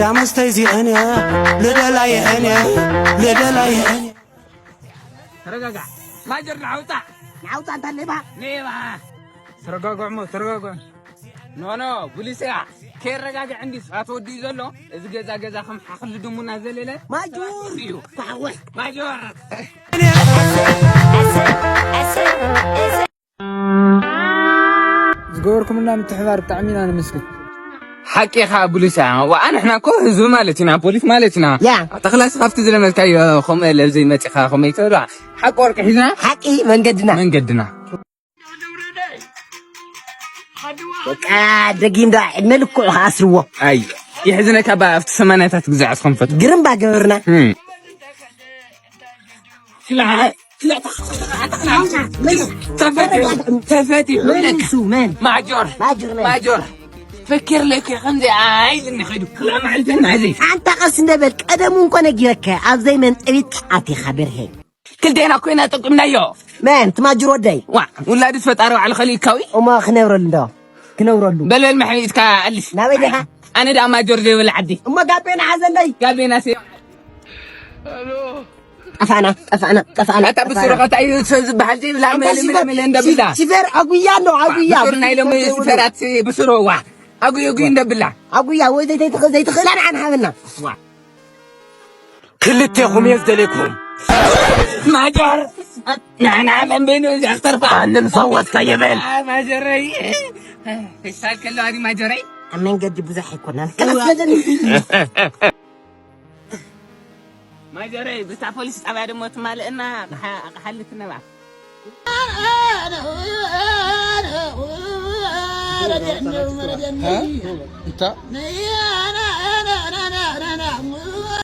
ዳመስተይ ዚአን ልደላይ እኔ ልደላይ እኔ ተረጋጋ። ማጀር ንዓውጣ ንዓውጣ እንታ ሌባ ሌባ ተረጋግዕሞ ተረጋግዕ። ኖ ኖ ቡሊስያ ከይረጋግዕ እንዲስ ኣትወዲኡ ዘሎ እዚ ገዛ ገዛ ከም ሓኽሊ ድሙና ዘለለ ማጆር እዩ። ኳዕወዕ ማጆር ዝገበርኩምልና ምትሕባር ብጣዕሚ ኢና ነመስግን። ሓቂኻ ቡሊስያ ዋኣ ንሕና እኮ ህዝቢ ማለት ኢና ፖሊስ ማለት ኢና ያ። ተኽላስ ካብቲ ዝለመድካዮ ከምኡ ለብዘይ መፂኻ ከምኡ ይትበሉ ሓቂ ወርቂ ሒዝና ሓቂ መንገድና መንገድና በቃ ደጊም ዳ ዕድመ ልክዑ ከኣስርዎ ኣይ ይሕዝነካ ባ ኣብቲ ሰማንያታት ግዛዕ ዝኸንፈት ግርምባ ገበርና ተፈትሑ መን እሱ መን ማጆር ማጆር መን ማጆር ፈኪር ለኪ ከምዚ ኣይልኒ ኸይዱ ክላ ማዕልተና እዚ ሓንታ ቀስ እንደበል ቀደሙ እንኮ ነጊረከ ኣብዘይ መንጠቢት ኣቲኻ በርሄ ክልቴና ኮይና ጠቂምናዮ መን ትማጅር ወደይ ዋ ውላድስ ፈጣሪ ባዕሉ ከሊእካዊ እሞ ክነብረሉ እንዶ ክነብረሉ በልበል መሕቢእትካ ኣልሽ ናበይ ዲኻ ኣነ ደኣ ማጆር ዘይብል ዓዲ እሞ ጋቤና ሓዘለይ ጋቤና ሴ ጠፋና ጠፋና ጠፋና ኣታ ብስሩ ከታ እዩ ሰብ ዝበሃል ዘይብላ መለ መለ መለ እንደብላ ሽፈር ኣጉያ እንዶ ኣጉያ ብስሩ ናይ ሎሚ ሽፈራት ብስሩ ዋ ኣጉይ ኣጉይ እንደብላ ኣጉያ ወይ ዘይትኽእል ዘይትኽእል ኣንሓበና ክልቴኹም እየ ዝደልየኩም ማጆር ንሕና መንበይኑ እዚ ኣክተርፋ ኣንም ሰወት ከይበል ማጆረይ ፌስታል ከለዋ ዲ ማጆረይ ኣብ መንገዲ ብዙሕ ኣይኮነን ማጀረይ ብታ ፖሊስ ጣብያ ደሞ ትማልእና ኣቕሓ- ኣቕሓ ልትነባ እንታ